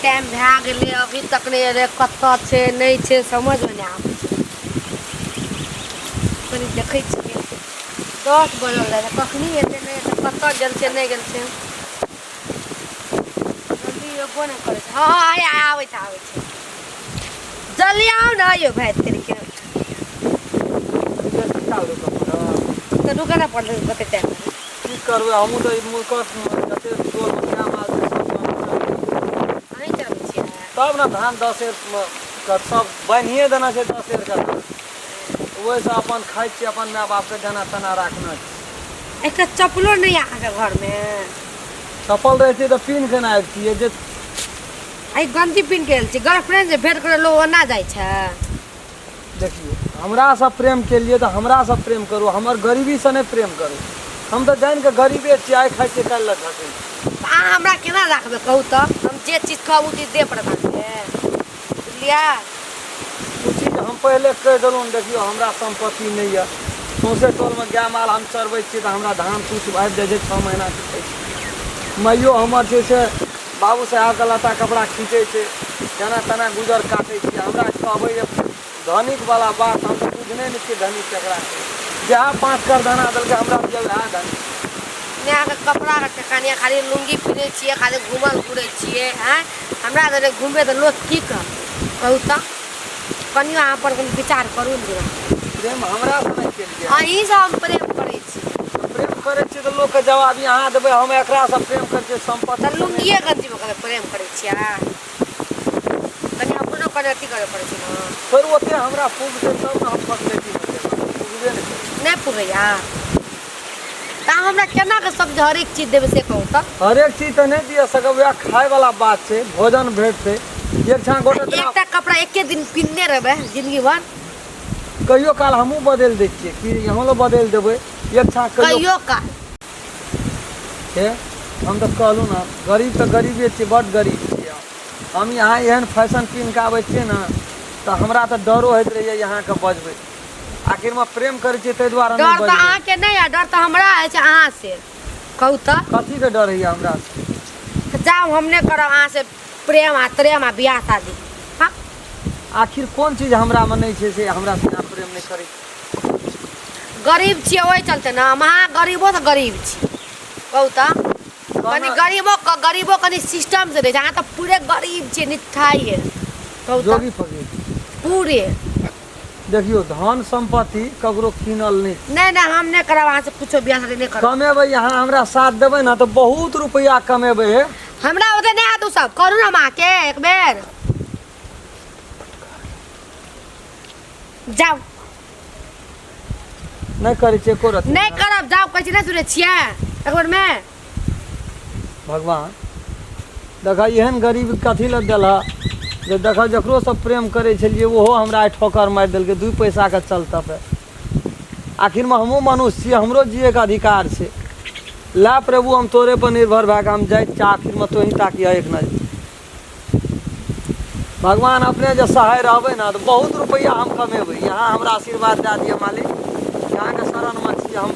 Time भए गेलै, अभी तक नहि एलै। कतऽ छै, नहि छै, समझमे नहि आबै छै। कनि देखै छियै। 10 बजल जाइ छै, कखनी एतै, नहि एतै, कतऽ गेल छै, नहि गेल छै। जल्दी एबो नहि करै छै। हँ हँ, आबै छै, आबै छै। जल्दी आउ ने यौ भाइ तेरीके। तऽ रुकऽ ने पड़लै कते टाइम। की करबै, हमहूँ तऽ ई मुल्कक जते टोलमे गाय माल छै सब अहीं चलबै छियै? तब ने धान 10 सेर के सब बान्हिए देने छै। 10 सेरके धान ओहिसँ अपन खाइ छियै, अपन माय बापके जेना तेना राखने छी। एकटा चप्पलो नहि यऽ अहाँके घरमे? चप्पल रहितै तऽ पिन्ह के ने अबितियै जे। एहि गंजी पिन्ह के आयल छी। गर्लफ्रेंड जे भेंट करे लोग ओना जाइ छै? देखियौ, हमरासँ प्रेम केलियै तऽ हमरासँ प्रेम करू, हमर गरीबीसँ नहि प्रेम करू। हम तऽ जानि कऽ गरीबे छियै, आइ खाइ छियै काल्हि लए झटै छी। तऽ अहाँ हमरा केना राखबै, कहू तऽ? हम जे चीज कहब ओ चीज देब पड़त अहाँके, बुझलियै? ओ चीज हम पहिले कहि देलहुँ। देखियौ, हमरा सम्पत्ति नहि यऽ। सौँसे टोलमे गाय माल हम चरबै छियै तऽ हमरा धान तुछ आबि जाइ छै। 6 महीना खीचै छै। माइयो हमर छै से बाबू साहेबके लत्ता कपड़ा खीचै छै। जेना तेना गुजर काटै छियै। हमरा कहबै जे धनिकवला बात, हम तऽ बुझने नहि छियै धनिक ककरा कहै छै। जएह 5 कर दाना देलकै हमरा, बुझल वएह धनिक। नहि अहाँके कपड़ाके ठेकान यऽ, खाली लुङ्गी पिन्है छियै, खाली घूमल घुरै छियै। आँय, हमरा दने घुमबै तऽ लोक की कहतै, कहू तऽ? कनियो अहाँ पर कनि विचार करू ने। प्रेम हमरासँ नहि केलियै? अहीँसँ हम प्रेम करै छी। प्रेम करै छियै तऽ लोकके जवाब अहाँ देबै, हम एकरासँ प्रेम करै छियै सम्पत्ति। तऽ लुङ्गिए गञ्जीमे कतऽ प्रेम करै छियै? कनि अपनो कनि अथी करऽ पड़ै छै ने। फेर ओते हमरा पुगतै तब ने हम फसलेटी मे जेबै। पुगबे नहि करै। नहि पुगैया तऽ अहाँ हमरा केना कऽ सब हरेक चीज देबै, से कहू तऽ? हरेक चीज तऽ नहि दिअ सकब। वएह खायवला बात छै, भोजन भेटतै एक छाँ गोटे। एकटा कपड़ा एके दिन पिन्हने रहबै जिंदगी भर? कहियो काल हमहूँ बदलि दै छियै कि हमरो बदलि देबै एक छाँ कहियो। कहियो काल? हे, हम तऽ कहलहुँ ने, गरीब तऽ गरीबे छियै, बड्ड गरीब छियै हम। हम यहाँ एहन फैशन पिन्ह कऽ आबै छियै ने तऽ हमरा तऽ डरो होइत रहैए यहाँके बजबै। आखिरमे प्रेम करै छियै ताहि दुआरे नहि डर तऽ बजबै। अहाँके नहि यऽ, डर तऽ हमरा अछि अहाँ से, कहू तऽ? कथीके डर होइए हमरा? तऽ जाउ, हम नहि करब अहाँ से प्रेम आ त्रेम आ बियाह शादी। हाँ। आखिर कोन चीज हमरामे नहि छै से हमरा से अहाँ प्रेम नहि करै छी? गरीब छियै ओहि चलते ने। हम अहाँ गरीबो तऽ गरीब छी, कहू तऽ? कनि गरीबो गरीबो कनि सिस्टम से रहै छै। अहाँ तऽ पूरे गरीब छियै, निठाइए, कहू तऽ? जोगी फकीर। पूरे। देखियौ, धन सम्पत्ति ककरो कीनल नहि छै। नहि नहि, हम नहि करब अहाँ से कुछो, बियाह शादी नहि करब। कमेबै, अहाँ हमरा साथ देबै ने तऽ बहुत रुपैआ कमेबै हे। हमरा ओते नहि हैत ओ सब। करू ने हम अहाँके एक बेर। जाउ। नहि करै छियै एको रत्ती? नहि करब, जाउ कहै छी। नहि सुनै छियै एक बेरमे? भगवान देख, एहन गरीब कथी लए देलह जे देख, जकरोसँ प्रेम करै छलियै ओहो हमरा आइ ठोकर मारि देलकै 2 पैसाके चलते पे। आखिरमे हमहूँ मनुष्य छियै, हमरो जियैके अधिकार छै। ला प्रभु, हम तोरे पर निर्भर भए कऽ हम जाइ छियै। आखिरमे तोही ताकिह एक नजर। भगवान, अपने जे सहाय रहबै ने तऽ बहुत रुपैआ हम कमेबै। यहाँ हमरा आशीर्वाद दए दिअ मालिक, अहाँके शरणमे छी हम।